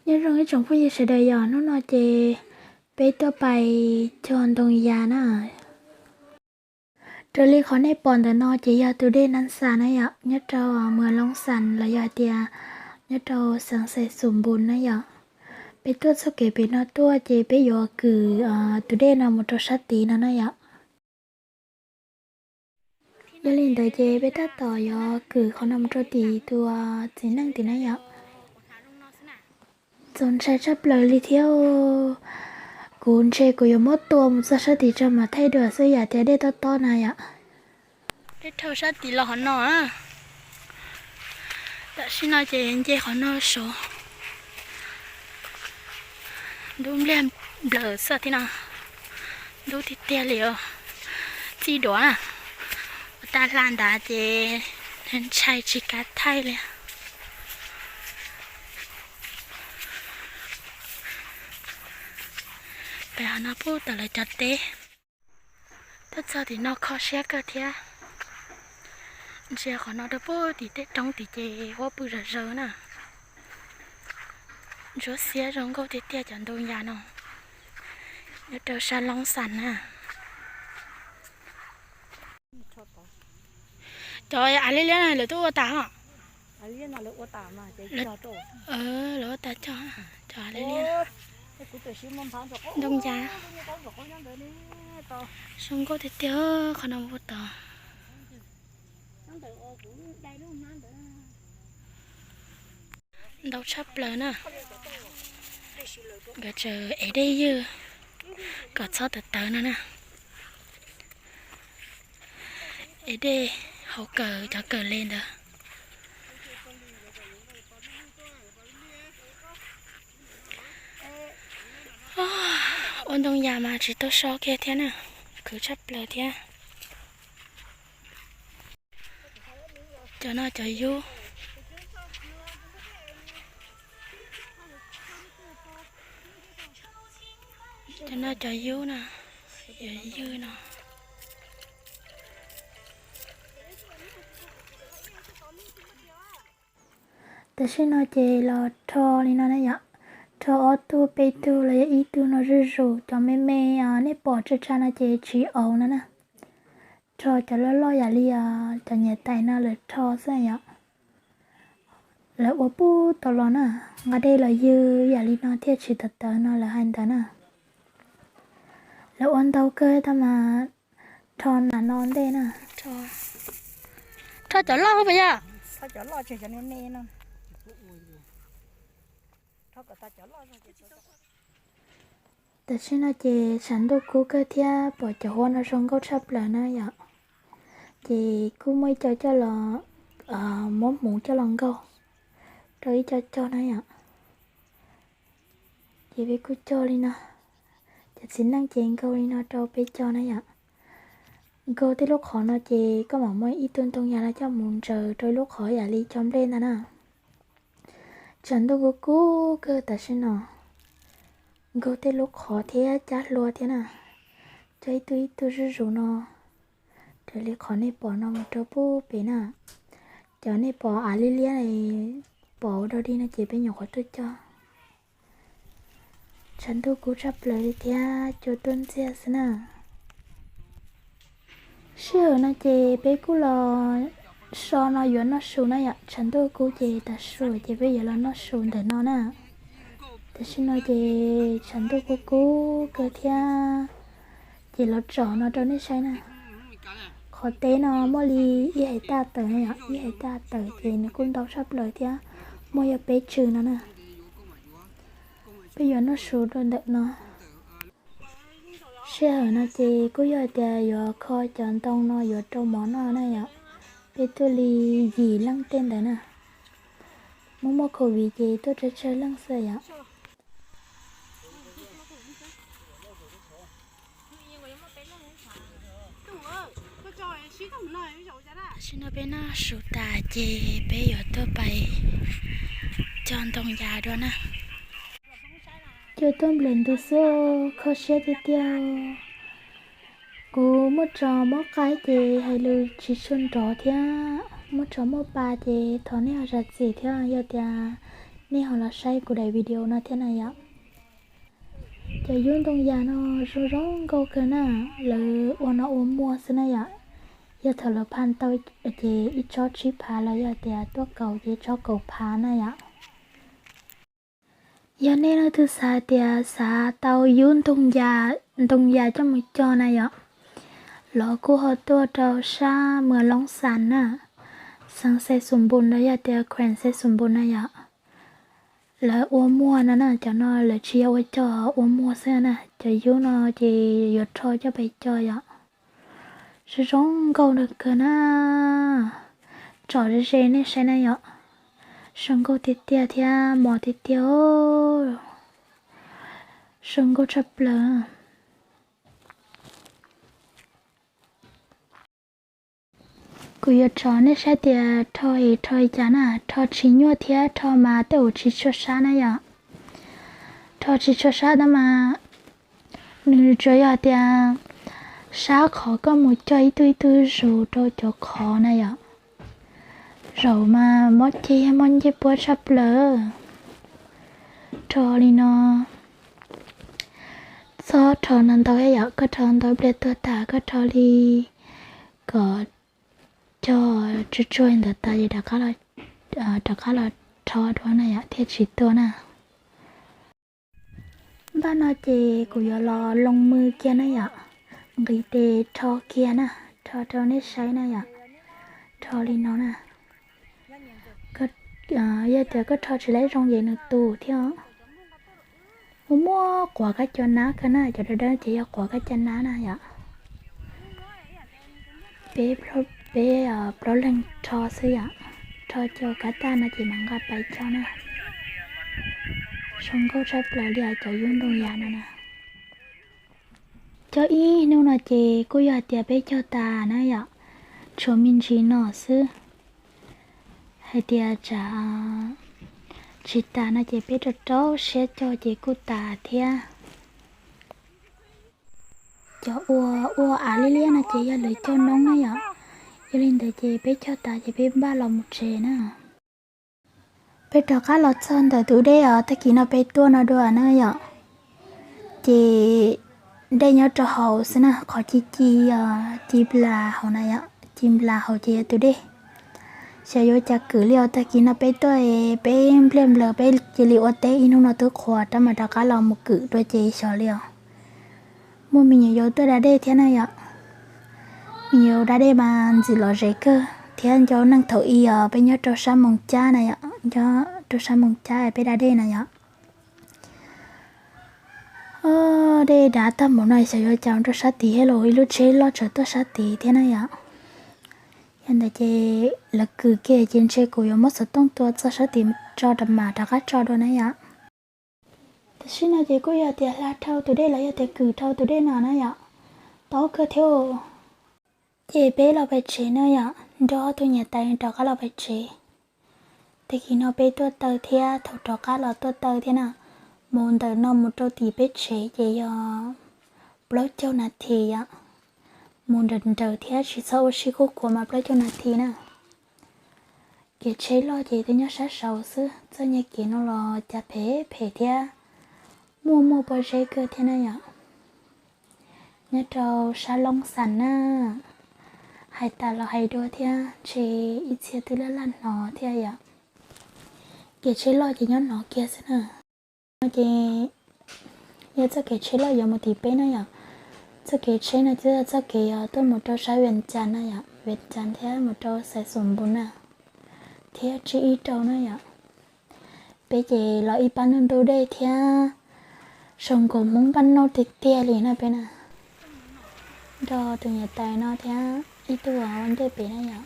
Nyob zoo ib tsoom phooj ywg sawv daws yom, hnub no ces peb tuaj pais cog ntoo yas na. Raws li qhov nej pom ntawm no ces yog tus dej Nab Xas na yom, nyob rau Muas Loob Xas los yog hais tias nyob rau xeev Xais Xus Npus na yom. Peb tuaj txoj kev pem no tuaj ces peb yuav kwm tus dej no mus rau sab tid no na yom. Yog li ntawd ces peb tab tom yuav kwm qhov no mus rau tim tus txiv neej tim na yom. Txaus ntshai tshaj plaws li thiab. Kuv ntshe kuv yuav muab tua mus txog sab tid tso mas thaij dua xwb yam tias dej tob tob na yom. Dej dhau sab tid los qhov no. Tam sim no ces nce qhov no saud. Ntub npliag nplawm xwb thiab no. Ntub tiag tiag li os. Txij duav na. Ua tag hla ntawd ces ntshai tsis kav thaij li. Pem qhov no pub tawm lawv cov teb. Tuaj txog tim no kho siab kawg thiab. Ntsia qhov no rau pub tim tej roob tim ces huab pw zom zaws na. Ntsuab xiab zoo nkauj tiag tiag cov ntoo yas no. Nyob rau sab Loob Xas na. Cov av liab liab no lawv twb ua tas ho. Lawv ua tas cog cov av liab liab. Ntoo yas zoo nkauj tiag tiag qhov no ua tod. Ntau tshaj plaws na. Nkawd tseem ev dej ywg kom txhob tawv tawv no na. Ev dej hauv kawm cov kawm le ntawd. Ua ntoo yas mas tsis tau so kiag thiab na, khwv tshaj plaws thiab. Cov no cov yub. Cov no cov yub no, cov ywg no. Tam sim no ces los rho li no na yom, rho ob tug peb tug los yog ib tug no zuj zus, cov me me nej pom tsa tsa no ces tsis aus no na. Rho cov loj loj yam li cov nyiam tais no lawv rho xwb yom. Lawv ua puag tom los na, nqa dej los ywg yam li no thiaj tsis tawv tawv no lawv hais ntawd na. Lawv ua ntau kawg tab mas rho nas no ntej na. Rho cov loj puas yog? Tam sim no ces tshav ntuj kub kawg thiab pom cov huab no zoo nkauj tshaj plaws na yom. Ces kuj muaj ib co coj los, muab hmuv coj los nkaug rau ib co cog na yom. Ces peb kuj cog li no, cov txiv neej ces nkaug li no rau peb cog na yom. Nkaug tej lub qhov no ces koj mam muab ib tug ntoo yas no coj mus ntsaws rau ib lub qhov yam li cog nplej ntag na. Tshav ntuj kub kub kawg tam sim no, nkaug tej lub qhov thiab cab hlua thiab na. Cog ib tug ib tug zuj zus no, raws li qhov nej pom no mus rau pub pem na. Cov nej pom av liab liab pom ua dog dig no ces peb nyuam qhuav tuaj cog. Tshav ntuj kub tshaj plaws li thiab cua tuaj ntxiag xwb na. Sij hawm no ces peb kuj los so no yuav noj su na yom, tshav ntuj kub ces tav su ces peb yuav los noj su ntawm no na. Tam sim no ces tshav ntuj kub kub kawg thiab, ces los tsom no rau nej saib na. Qhov teb no muaj li ib hais taj tawm na yom, ib hais taj tawm ces nws kuj ntau tshaj plaws thiab, muaj yog peb tsw no na. Peb yuav noj su rau ntawm no. Sij hawm no ces kuj yog tias yuav kho cov ntoo no yuav rau mov noj na yom. Peb tuaj li yim leej tej ntawd na. Muaj muaj covid ces tuaj tsawg tsawg leej xwb yom. Tam sim no peb noj su tas ces peb yuav tuaj pais cog ntoo yas dua na. Cua tuaj nplawm ntws xwb, kho siab tiag tiag. Kuv muaj tso mob qaib ces hais lus tsis tshua nrov thiab, muaj tso muaj pa ces thov nej ho zam txim thiab, yog tias Nej ho los saib kuv daim video no thiab na yom. Cov yub ntoo yas no zoo zoo nkauj kawg na, lawv ua no ua muag xwb na yom. Yog thaum lawv phaj tau ces ib tsob tsib phav los yog tias tuaj kaum ces tsob kaum phav na yom. Yog nej leej twg xav tias xav tau yub ntoo yas coj mus cog na yom, los kuj ho tuaj rau sab Muas Loob Xas na, xeev Xais Xus Npus los yog tias khuees Xais Xus Npus na yom. Lawv ua muag no na, cov no lawv tsis yog ua cog, ua muag xwb na. Cov yub no ces yuav rho coj pem cog yom. Zoo zoo nkauj kawg na. Tsom ze ze nej saib na yom. Zoo nkauj tiag tiag thiab mos tiag tiag. Zoo nkauj tshaj plaws. Kuv yuav tsom nej saib tias rho es rho li cas na, rho tsis nyuaj thiab rho mas tej zaum tsis tshua sab na yom. Rho tsis tshua sab tab mas nws tsuas yog tias sab qhov koj mus cog ib tug ib tug zus rau cov qhov na yom. Zaum mas mob ceg mob ncej puab tshaj plaws. Rho li no, txhob rho ntau ntau yom, koj rho ntau pliag tuag tas, koj rho li kom cog tsuag tsuag ntawd tas ces rov qab los rho dua na yom, thiaj tsis tuag na. Npaj no ces kuv yuav los loo mws kiag na yom, nqis tes rho kiag na, rho rau nej saib na yom. Rho li no na. Yog tias koj rho tsis laib zoo ces nws tus thiab. Muaj muaj quav kab cov nab kawg na, cov dawb dawb ces yog quav kab cov nab na yom. Peb, peb plaub leeg rho xwb yom, rho cov kab tag no ces mam nqa pais cog na. Zoo nkauj tshaj plaws li cov yub ntoo yas no na. Cog ib hnub no ces kuj yog hais tias peb cog tas na yom, tshuav me ntsis no xwb. Hais tias tsam tsis tas no ces peb rau rau siab cog ces kuj tas thiab. Cov ua, ua av liab liab no ces yog lawv cog noob na yom. Yog li ntawd ces peb cog tas ces peb npaj los mus tsev na. Peb rov qab los txog ntawm tus dej os, tag kis no peb tuaj no dua na yom. Ces dej nyob rau hauv xwb na, qhov ci ci, ci nplas hauv na yom, ci nplas hauv ces yog tus dej. Xyov yuav cas kwm li os, tag kis no peb tuaj peb npliag nplaws peb cia li ua teb ib hnub no twb qhuav rab mas rov qab los mus kwm dua ces xyov li os. Muaj me nyuam yaus tuaj da dej thiab na yom. Me nyuam yaus da dej mas ntxim lom zem kawg thiab ncau neej thaum i os, peb nyob rau sab Moos Cab na yom, nyob rau sab Moos Cab peb da dej na yom. Dej dav tag npaum no xyov yuav cas rau sab tid thiab los ib lub tsheb loj tseem tuaj sab tid thiab na yom. Yog ntawd ces lawv kwm kiag ces ntshe kuv yuav muab xov tooj tua txog sab tid tso rau mas rov qab tso dua na yom. Tam sim no ces kuj yog tias hla dhau tus dej los yog tias kwm dhau tus dej no na yom. Tau kawg thiab. Ces peb los pem tsev na yom, nrog ob tug niam tais rov qab los pem tsev. Tag kis no peb tuaj taw thiab, thaum rov qab los tuaj taw thiab na. Mus ntawm no mus rau tim peb tsev ces yog plaub caug nas this yom. Mus nrawm nrawm thiab tsis txhob ua si kuj khuav mas plaub caug nas this na. Kev tsheb loj ces twb nyob sab saud xwb, txoj niag kev no los cas phem phem thiab muaj muaj pob zeb kawg thiab na yom. Nyob rau sab Loob Xas na, hais tas los hais dua thiab ntshe ib txhia twb laj laj hnov thiab yom. Kev tsheb loj ces nyob no kiag xwb na. No ces yog txoj kev tsheb loj yuav mus tim peb na yom. Txoj kev tsheb no twb yog txoj kev tuaj mus rau sab Vias Cas na yom, Vias Cas thiab mus rau Xais Xus Npus na, thiab tsib ib rau na yom. Peb ces los ib pab ntuj ntuj dej thiab zoo nkaus Hmoob npaj nauj tiag tiag li na peb na. Nrog tus niam tais no thiab ib tug ua ntej pem na yom.